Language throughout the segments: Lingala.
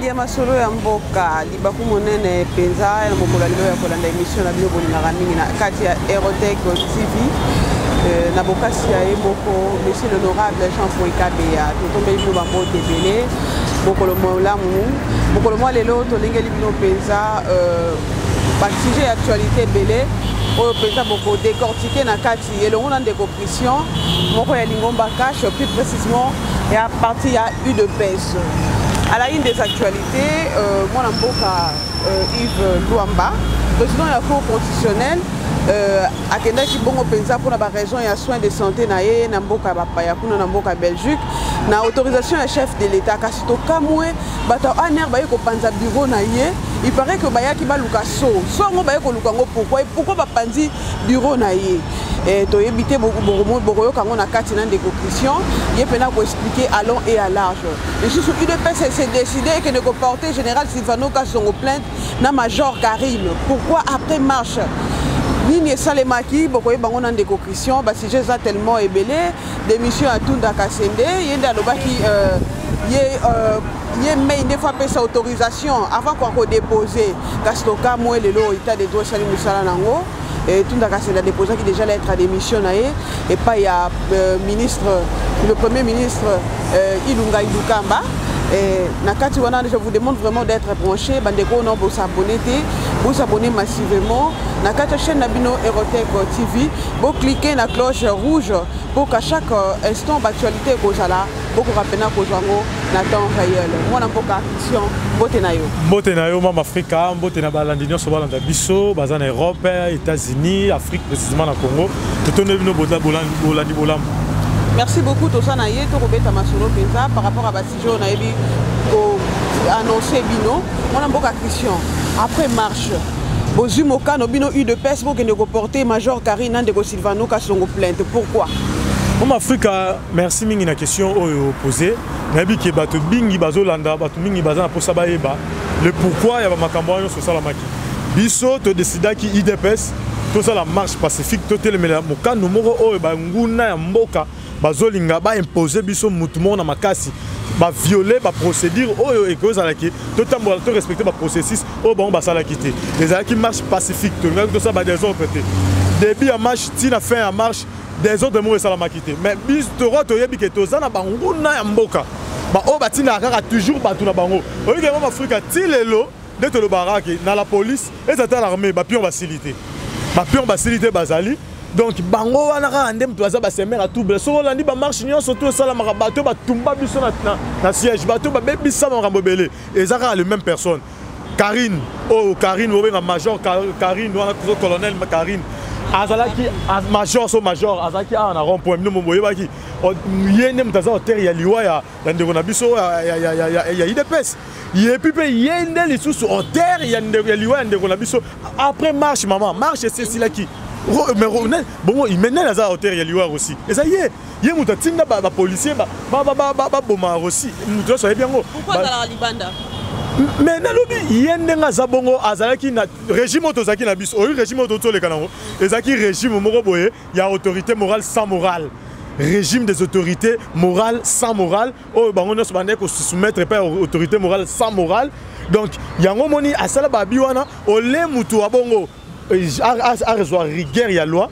Balandi ya masolo ya mboka, libaku monene mpenza ya mokolo ya lelo ya kolanda emission na bino bolingaka mingi na kati ya Erotec TV, na bokasi ya ye moko monsieur l'honorable Jean Paul Kabeya. Totombeli bino bambote ebele, mokolo molamu. Mokolo mwa lelo tolengeli bino mpenza basujet ya actualité ebele oyo mpenza bokodécortiquer na kati elongo na ndeko Christian moko ya lingomba Cash, plus précisément ya parti ya UDPS. À la une des actualités, mwana mboka Yves Luamba, président ya Cour constitutionnelle, akendaki bongo mpenza mpona baraison ya soins de santé na ye na mboka ya bapaya kuna na mboka ya Belgique na autorisation ya chef de l'État. Kasi tokamwe, bato ya ANR baye kopanza bureau na ye. Il paraît que bayaki baluka so so yango, baye koluka yango pourquoi? Et pourquoi bapanzi bureau na ye? Toyebi te. Bokoyoka yango na kati na ndeko Christian, ye mpena koexpliquer à long et à large. Lisusu, UDPS s'est décidé ekende koporter général Silvano Kasongo plainte na major Karine. Pourquoi? Après marche nini esalemaki? Bokoyeba yango na ndeko Christian. Basujet eza tellement ebele. Démission ya Tunda Kasende, ye nde alobaki ye mei nde faut apesa autorisation avant kwa kodépose. Kasi tokamwe, lelo état de droit esali mosala nango. Tunda Kasende adéposaki déjà lettre ya démission na ye epai ya ministre, le premier ministre Ilunga Ilukamba. Na kati wana, je vous demande vraiment d'être branché. Bandeko oyo bosabonner te, bosabonner massivement na kati ya chaîne na bino Erotec TV. Bocliquer na cloche rouge pour qu'à chaque instant baactualité ekozala, bokoka mpena kozwa yango na temps réel. Mwana mboka Christian, mbote na yo. Mbote na yo, mama Afrika. Mbote na balandi nyonso balanda biso, baza na Europe, États-Unis, Afrique, précisément na Congo. Totonde bino bolandi bolamu. Merci beaucoup. Toza na ye, tokobeta masolo mpenza par rapport à basujet oyo nayebi koannonce bino. Mwana mboka Christian, après marche, bozwi mokano, bino UDPS, bokende koporter major Karine na ndeko Silvano Kasongo plainte. Pourquoi? Mama Afrika, merci mingi na question oyo posé. Nayebi ke bato mingi bazolanda, bato mingi baza na mposa bayeba le pourquoi ya bamakambo wana nyonso esalamaki. Biso todesidaki, UDPS, tosala marche pacifique, totelemela mokano moko oyo banguna ya mboka bazolinga baimpose biso mutu moko na makasi, baviole baprocédure oyo ekozalaki totambola, torespecte baprocessus oyo bango basalaki te. Ezalaki marche pacifique, tolingaki tosala badésordre te. Début ya marche ntina fin ya marche, désordre moko esalamaki te. Mais biso toroa toyebi ke toza na banguna ya mboka baoyo batindaka kaka toujours bato na bango. Oyebi ke mama Afrika, ti lelo nde tolobaka ke na la police eza ta l'armée, bapion basili te, bapion basili te, bazali. Donc bango wana kaka nde moto aza basemeur ya trouble. Soki olandi bamarche nyonso to esalamaka, bato batumba biso na siège, bato babebisa makambo ebele, eza kaka le même personne, Karine oyo. Karine obenga major Karine wana, colonel Karine azalaki major, so major azalaki awa na rond point. Bino boyebaki ye nde moto aza auteur ya liwa ya ndeko na biso ya UDPS. Ye mpe ye nde lisusu auteur ya liwa ya ndeko na biso après marche. Mama, marche esi esilaki bongo nani aza auteur ya liwa aussi? Eza ye. Ye moto atinda bapolicier baboma Rossy. Moto nyonso ayebi yango. Mais nalobi, ye ndenge aza bongo, azalaki na régime oyo tozalaki na biso. Oyo régime oyo tozoleka nango ezalaki régime moko boye ya autorité morale sans morale, régime des autorités morales sans morale, oyo bango nyonso bandaki kosoumettre epai ya autorité morale sans morale. Donc yango moni asala babi wana ole mutu wa bongo arezwa rigueur ya loi.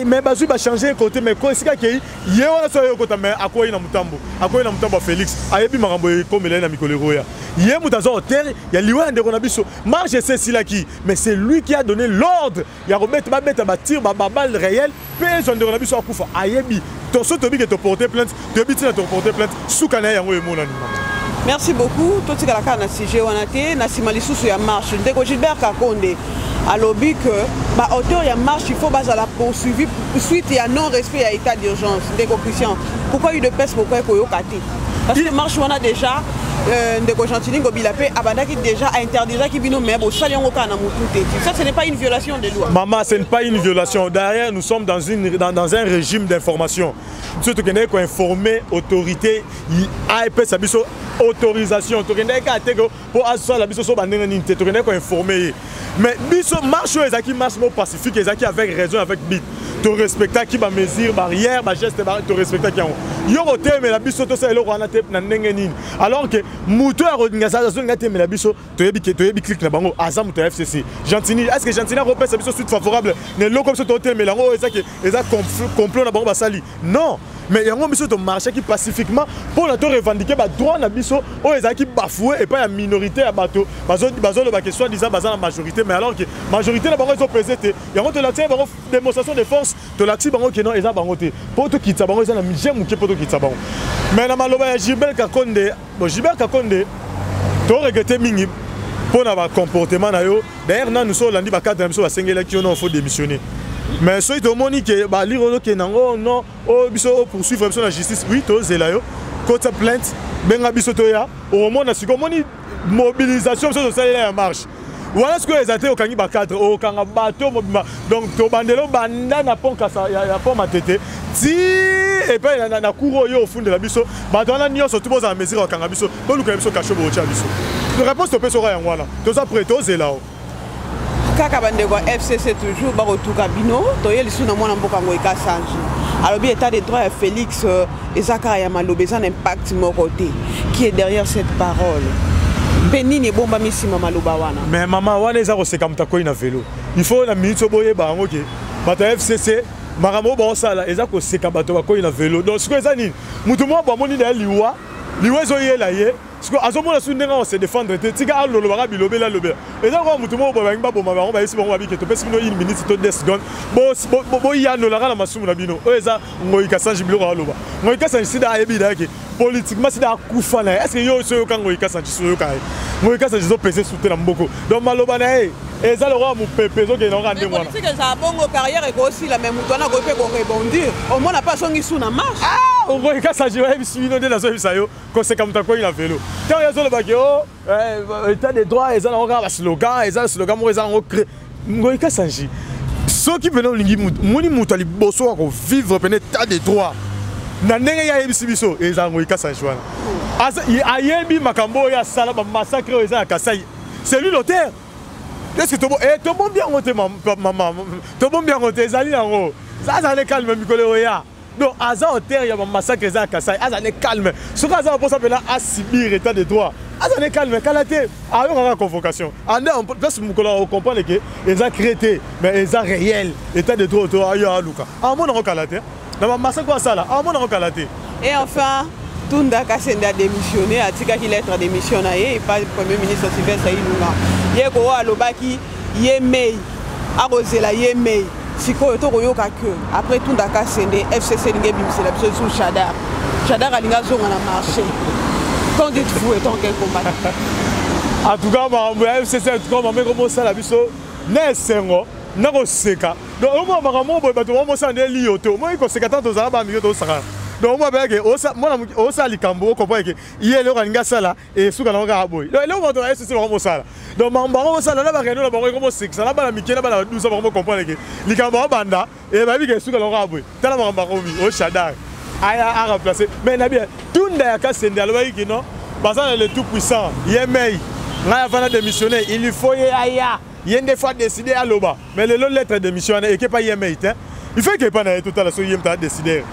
Mais bazwi bachange côté, mais ko esika akei ye wana, so aye okota, mais akwei na motambo, akwei na motambo ya Félix. Ayebi makambo ekomela ye na mikolo ekoya. Ye moto aza auteur ya liwa ya ndeko na biso. Marche ese esilaki, mais c'est lui qui a donné l'ordre ya kobeta, babeta batir, baballe réel mpe ezwa ndeko na biso akufa. Ayebi so toyebi ke toporte plainte, toyebi ntina toporte plainte. Suka na ye yango emonani, mama. Merci beaucoup. Totikala kaka na sujet wana te. Na nsima lisusu ya marche, ndeko Gilbert Kakonde alobi que baauteur ya marche, il faut bazala poursuivi suite ya non respect ya état d'urgence. Ndeko Christian, pourquoi UDPS, pourquoi ekoyoka te? Parce que marche wana déjà, ndeko Gentiny Ngobila mpe abandaki déjà ainterdisaki bino, mais bosali yango kaka na motu te. Ça, ce n'est pas une violation de loi? Maman, ce n'est pas une violation. Derrière, nous sommes dans un régime d'information. Biso tokendaki koinformer autorité, aepesa biso Autorisation, tokendaki kaka te mpo asala biso so bandenge nini te, tokendaki koinforme ye. Mais biso, marche oyo ezalaki marche moko pacifique, ezalaki avec raison, avec but. Torespectaki bamesure barrière, bageste, torespectaki yango. Yo kotelemela biso, tosala eloko wana te na ndenge nini? Alors que moto oyo akolinga azolinga atemela biso, toyebi ke toyebi clique na bango, aza moto ya FCC, Gentini. Est ce que Gentini akopesa biso suite favorable na eloko biso totelemela yango? Oyo ezaki eza complot na bango basali. Non, mais yango biso tomarchaki pacifiquement mpona torevendiquer badroit na biso oyo ezalaki bafoué epai ya minorité ya bato bazoloba ke soi disant baza na majorité, mais alors que majorité na bango ezopese te. Yango tolakisaki bango démonstration de force, tolakisi bango ke non, eza bango te mpo tokitisa bango, eza na je moke mpo tokitisa bango. Mais na maloba ya Gilbert Kakonde, bon, Gilbert Kakonde, toregretter mingi mpo na bacomportement na yo. D'ailleurs, nanu so olandi bacadre na biso basengelaki yo, non, faut démissionner. Mais soki tomoni ke balire ozokende yango, non, oyo biso opoursuivre biso na justice, oui, tozela yo, kota plainte, benga biso toya. Okomona sikoyo, omoni mobilisation biso tosalela ya marche wana. Sikoyo eza te okangi bacadre, okanga bato mobima. Donc tobandela, obanda na pont Kasa ya pont Matete ti epai na cour oyo ofundela biso. Bato wana nyonso tu bozala mesure, bakanga biso, bolukela biso cachot, bootya biso. Réponse topesi oka yango wana. Toza prêt, tozela o. Kaka bandeko ya FCC toujours bakotuka bino. Toye lisusu na mwana mboka Ngoyi Kasanji, alobi état de droit ya Félix eza kaka ya maloba, eza na impact moko te. Qui est derrière cette parole mpe nini ebombami nsima maloba wana? Mais mama, wana eza koseka moto akwei na velo. Il faut na minute oyo boyeba yango ke bato ya FCC, makambo oyo baosala eza koseka bato bakwei na velo. Donc sikoyo eza nini? Motu moko bamoni na ye liwa, liwa ezoyela ye. Sikoyo azomona su ndenge ase défendre te. Tika alolobaka bilobeli, alobela. Eza kaka motu moko boye balingi baboma bango, bayesi bango, babike topesi bino une minute to 2 secondes, boyanolaka na masumu na bino. Oyo eza Ngoyi Kasanji. Biloko aloba Ngoyi Kasanji, sida ayebi dayake politiquement, sida akufa na ye. Est ce que yo so oyoka Ngoyi Kasanji? So oyoka ye, Ngoyi Kasanji ezopese su te na mboko. Donc maloba na ye eza lokola mopepe, ezokende nango kaka ndenge wana. Politique ezala bongo, carrière ekosila, mais moto wana akoki mpe korebondir. Omona mpe azongi su na marche. Ngoyi Kasanji, bayebisi bino nde nazoyebisa yo, koseka moto akwei na velo. Ntango ye azolobaki o état de droit eza nango kaka baslogan, eza slogan moko, eza nango cré. Ngoyi Kasanji, soki pene olingi moni moto ya liboso ya kovivre pene état de droit na ndenge ye ayebisi biso, eza Ngoyi Kasanji wana. Ayebi makambo oyo asala, bamassacre oyo eza na Kasai, c'est lui l'auteur. Est ce que tobombi yango te? Mama, tobombi yango te, ezali yango. Azala calme, mikolo oya. Donc aza auteur ya bamassacre eza ya Kasai, aza ne calme. Soki aza na mposa mpena asubir état de droit, aza ne calme, kala te ayokaka convocation ande place. Mokolo ocomprendre ke eza cré te, mais eza réel état de droit to ayo aluka, amonango kala te na bamassacre oyo asala, amonango kala te. Et enfin, Tunda Kasende a démissionné, atikaki lettre de démission na ye epa Premier ministre Sylvestre Ilunga. Ye koyo alobaki ye mei akozela ye mei. Sikoyo tokoyoka ke après Tunda Kasende, FCC elingi ebimisela biso lisusu Shadar. Shadar alingi azonga na marché. Qu'en dites-vous étant qu'un combattant? En tout cas, makambo ya FCC, en tout cas, mameko mosala biso na esengo na koseka. Donc omona makambo boye, bato bamosala nde liyo te. Omoni koseka ntango tozala bamike, tozosakana. Donc omona bayake mwana osala likambo, ocomprendre ke ye eloko alingi asala esuka nango kaka boye. Donc eloko bato ya FCC bango mosala, donc makambo bango mosala na baréunion na bango ekomosekisa na bana mike, na bana 12 bango mocomprendre ke likambo bango banda bayebi ke esuka nango kaka boye. Tala makambo bakomi o Shadar aya aremplace. Mais na bien, Tunda ya Kasende alobaki kino baza na le tout puissant ye mei, ngai avanda démissionner, il faut ye aya, ye nde faut adécider, aloba. Mais lelo lettre démission wana ekepa ye mei te, il faut ekepa na ye. Totala soki ye moto adécider,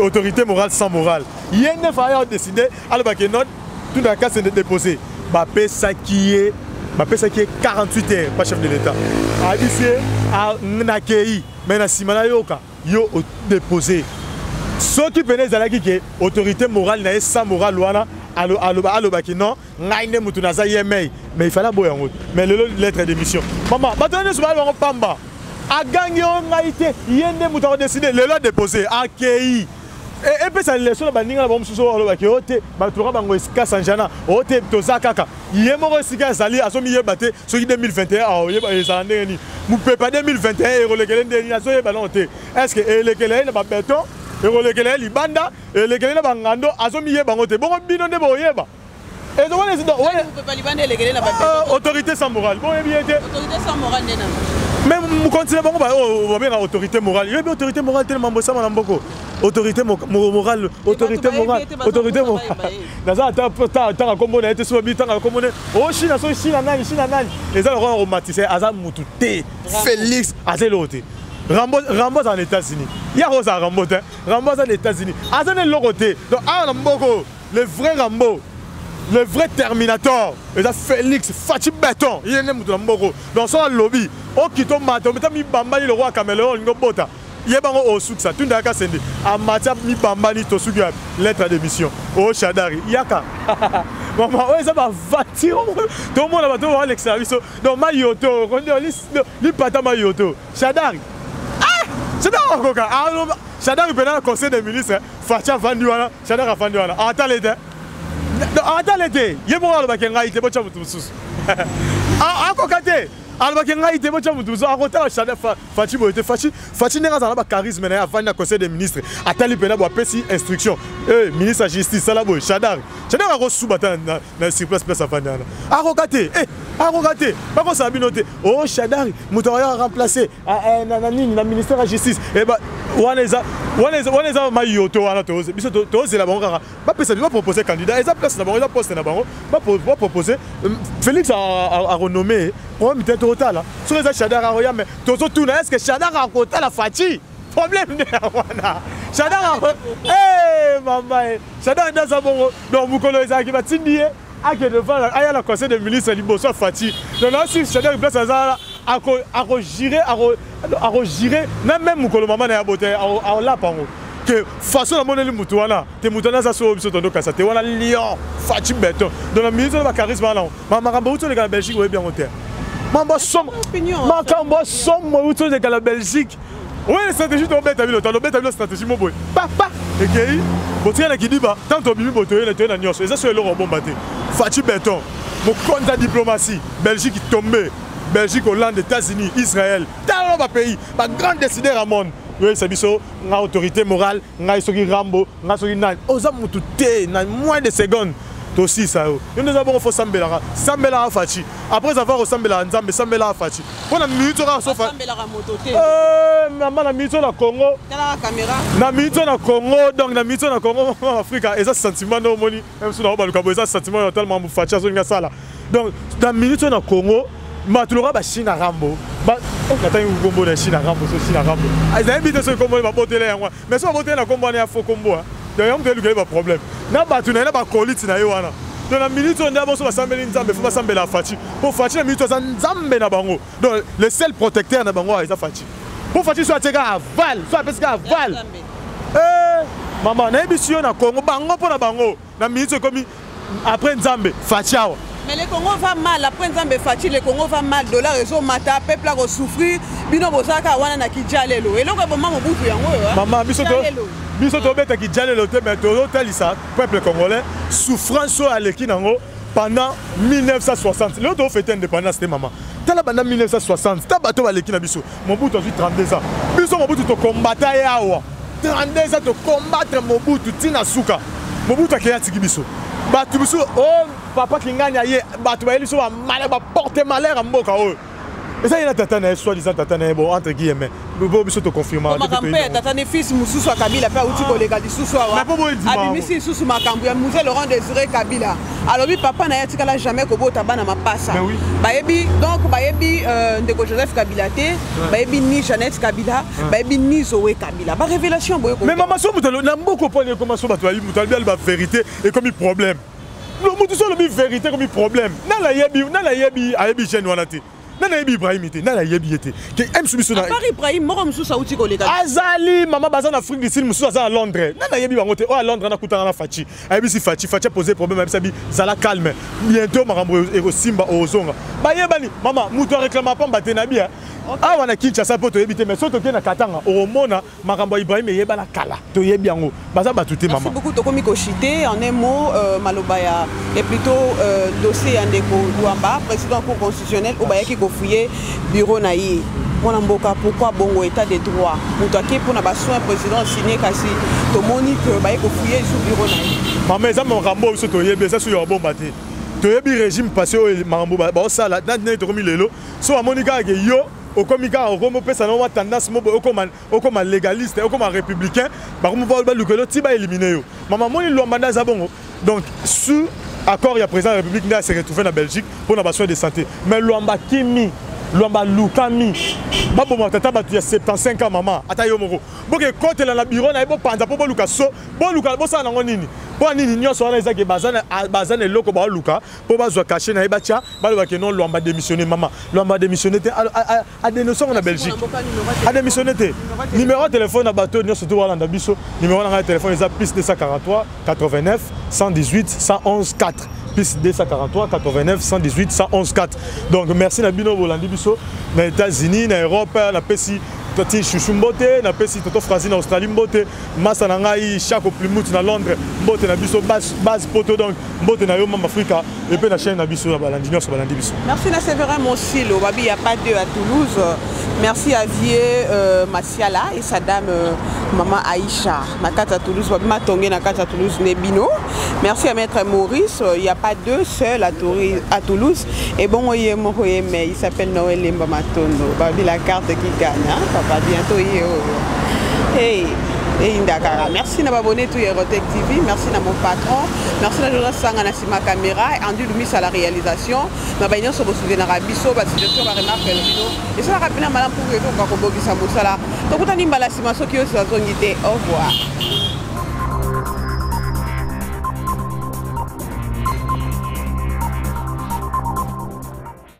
autorité morale sans morale, ye nde fa aya adécider, alobaki non, Tunda ya Kasende déposé. Bapesaki ye 48 heures pa chef de l'État. Ayebisi ye nakei, mais na nsima nayoka yo odépose. Soki pene ezalaki ke autorité morale na ye sans morale wana, alobaki non, ngai nde motu naza ye mei, mais il fallait aboya yango. Mais lelo lettre d'émission, mama, bato nyonso baya bango pamba, agangi oyo ngai te, ye nde moto akodécider. Lelo adépose, akei, epesa leso na baninga na bango mosusu oyo alobaki oyo te. Bato loka bango Kasanjana oyo te, toza kaka ye moko esika azali, azomiyeba te soki 2021 aoyeba ezala ndenge nini. Mopepa 2021 ekolekele ndenge nini, azoyeba nango te. Est ce que elekele ye na babeton, ekolekele ye libanda, elekele na bangando? Azomiyeba yango te. Bongo bino nde boyeba. Autorité sans morale, boyebi ye te. Mais mokonzi na bango babenga autorité morale. Yoyebi autorité morale te, mambo esama na mboko. Autorité morale, autorité morale, autorité morale. Naza ata tanga kombo na ye te. So babi tanga kombo na o China, so China nani, China nani, eza lokola romatise. Aza mutu te, Félix aza eloko te. Rambo, Rambo aza na États-Unis, ye akozala Rambo te. Rambo aza na États-Unis, aza na eloko te. Donc awa na mboko, le vrai Rambo, le vrai Terminator eza Félix Fatshi Béton. Ye nde moto na mboko. Donc so alobi okita, omata, ometa mibambani lokola caméléon, olingi obota ye bango, osukisa tunda yaka sende amati mibambani. Tosuki ya lettre de mission o Shadari yaka. Mama, oyo eza baaventure tomona bato oyo balekisaka biso. Donc mayoto lipata mayoto Shadari, ah, Shadari akoka. Shadari mpena na conseil des ministres, Fatshi avandi wana, Shadari avandi wana, atale te, atale te. Ye moko alobaki: "Ngai te, botya moto mosusu." Akoka te, alobaki: "Ngai te, botya moto mosusu." Akotala Fatshi boye te. Fatshi ndenge azala na bacharisme na ye, avandi na conseil des ministres, atali mpena bo, apesi instruction: "E ministre ya justice, sala boye." Shadari, Shadari akosuba ta na sur place, place avandi wana. Akoka te, akoka te. Bakosala bino te. O Shadari moto akoya remplacer na nini, na ministère ya justice. Wana eza, wana eza mayoto wana. Biso tozela bango kaka bapesa, bapropose candidat. Eza place na bango, eza poste na bango, bapropose. Félix akonommer, problème te. Tokotala soki eza Shadari akoya. Mais tozotuna: est ce que Shadari akotala Fatshi? Problème nde ya wana. Shadari, mama, Shadari nde aza bongo. Donc mokolo ezalaki batindi ye akende aya na conseil des ministres liboso ya Fatshi. Donc nasi Shadari place aza, akogire, akogire na même mokolo mama na ya bote, akolapa yango ke façon namoneli mutu wana te. Mutu wana aza so biso tondokasa te. Wana lion Fatshi Béton. Donc na ministre na bacharisme wana, makambo euti oleka na Belgique, oyebi yango te. Mambo somo, makambo somo euti oleka na Belgique. Oyo stratégie tobeta bino, tobeta bino stratégie mo boye, papa ekei botika na kidiba. Tant tobimi boye, toye toye na nyonso. Eza so eloko obomba te. Fatshi Béton, mokonzi ya diplomatie. Belgique tombe, Belgique, Hollande, États-Unis, Israël, tala bapays, bagrand décideur ya monde. Oyebisa biso nga autorité morale, ngai soki Rambo, ngai soki nani, oza motu te. Na moins de seconde tosisa yo. Yo nde eza bongo. Fo sambelaka, sambelaka Fatshi. Après avoir osambelaka Nzambe, sambelaka Fatshi mpo na minute kaka sofa. Mama, na minute na Congo, na minute na Congo, donc na minute na Congo, Afrika eza sentiment nde omoni mosu na baluka boye. Eza sentiment oyo tala Fatshi azolinga asala. Donc na minute na Congo, bato lokola bachina Rambo, natangi kombo na China Rambo, so China Rambo nayebi te soki kombo babotele yango, mais so babotele na kombo wana ya faux kombo. Donc yango moto elukeli baproblème na bato na ye, na bakoliti na ye wana. Donc na minute oyo nde bonso basambeli Nzambe, fo basambela Fatshi, mpo Fatshi na minute aza Nzambe na bango. Donc le seul protecteur na bango eza Fatshi, mpo Fatshi so atieka aval, so apesika aval. Mama, nayebisi yo, na Congo bango, mpo na bango na minute ekomi après Nzambe, Fatshi awa. Mais le Congo va mal. Après Nzambe, Fatshi, le Congo va mal. Dollar ezomata, peuple akosouffrir. Bino bozalaka wana na kijalelo. Eloko eboma Mobutu yango oyo. Mama, biso tobeta kijalelo te, mais tozotalisa peuple congolais souffrance oyo aleki nango pendant 1960. Lelo tofete indépendance te, mama. Tala, banda 1960 ta bato baleki na biso. Mobutu azwi 32 ans. Biso Mobutu tokombata ye awa 32 ans, tocombattre Mobutu ntina suka. Mobutu akei, atiki biso bato biso o papa Kingani aye. Bato bayeli biso bamalheur, baporte malheur ya mboka oyo. Eza ye na tata na ye, soi disant tata na ye, bon, entre guillemets, bo biso toconfirma. Makambo mpe ya tata ne fils mosusu ya Kabila mpe auti koleka lisusu awa, abimisi lisusu makambo ya Mzee Laurent Désiré Kabila. Alobi papa na ye atikala jamais kobota bana mapasa. Bayebi, donc bayebi ndeko Joseph Kabila te, bayebi ni Jeannette Kabila, bayebi ni Zoé Kabila. Barévélation boye. Mais mama, so moto na mboka oponi ekoma so bato bayebi, moto alobi aloba vérité, ekomi problème. Moto so alobi vérité, ekomi problème. Nani ayebi? Nani ayebi? Ayebi jeune wana te. Nani ayebi Ibrahim te? Nani ayebi ye te? Ke msu biso na part Ibrahim moko mosusu auti koleka. Azali, mama, baza na Afrique du Sud, mosusu aza na Londres. Nani ayebi bango te? Oyo ya Londres nakutana na Fatshi, ayebisi Fatshi. Fatshi apose problème, ayebisa bi: "Zala calme, bientôt makambo ekosimba, ozonga." Bayebani, mama. Moto aréclame pamba te na bi awa na Kinshasa mpo toyebi te. Mais soki tokei na Katanga, okomona makambo ya Ibrahim eyebana kala, toyebi yango. Baza bato te, mama. Merci beaucoup. Tokomi kochuter. En un mot, maloba ya et plutôt dossier ya ndeko Lwamba, président cour constitutionnelle, oyo bayaki kofouiller bureau na ye. Mwana mboka, pourquoi bongo? État de droit, moto ake mpona basoin, président signé, kasi tomoni ke baye kofouiller su bureau na ye. Mama, eza makambo oyo biso toyebi, eza soki ya babomba te. Toyebi régime passé oyo, makambo baosala na ndenge tokomi lelo. So bamoni kaka ke yo Okomi kaka, okomi opesa na mwa tendance mo boye, okoma okoma légaliste, okoma républicain, bakomi balukelo ti baélimine yo. Mama, moni Lwamba nde aza bongo. Donc sous accord ya président de la République nde ase retrouvé na Belgique mpo na basoins de santé. Mais Lwamba kimi, Lwamba lukami baboma tata bato ya 75 ans. Mama, ata yo moko boke ekotela na bureau na ye, bopanza mpo boluka so, boluka bosala nango nini? Mpo nini nyonso wana ezaki baza na eloko baoluka mpo bazwa cachet na ye, batya, balobake non, Lwamba démissionné. Mama, Lwamba démissionné te, adénonce yango na Belgique, adémissionné te. Numéro ya telefone na bato nyonso to balanda biso, numéro na ngai ya telefone eza plus 243 89 118 111 4, plus 243 89 118 111 4. Donc merci na bino bolandi biso na États-Unis, na Europe. Napesi tati Chuchu mbote, napesi toto Frasi na Australie mbote, masa na ngai Chako Plymouth na Londres mbote na biso base, base poto. Donc mbote na yo, Mama Afrika, epe na chaîne na biso ya balandi nyonso balandi biso. Merci na Séverin Mosilo, babi ya pas deux à Toulouse. Merci à Vieux Masiala et sa dame Maman Aïcha na kati ya Toulouse, babi Matonge na kati ya Toulouse Nebino. Merci à Maître Maurice, il y a pas deux seuls à Toulouse. Et bon ye moko ye, mais il s'appelle Noël Lemba Matondo, babi la carte qui gagne, hein, papa bientôt ye oyo. Hey eyindakaka. Merci na babone tout ya Erotec TV, merci na mon patron, merci na Jonas Sanga na nsima caméra, Andy Lumisa à la réalisation. Na baye nyonso bosoutenaka biso, basuggestion, baremarque na bino esalaka mpena malamu mpo ekoka kobongisa mosala. Tokutani mbala nsima soki oyo azongi te. Au revoir.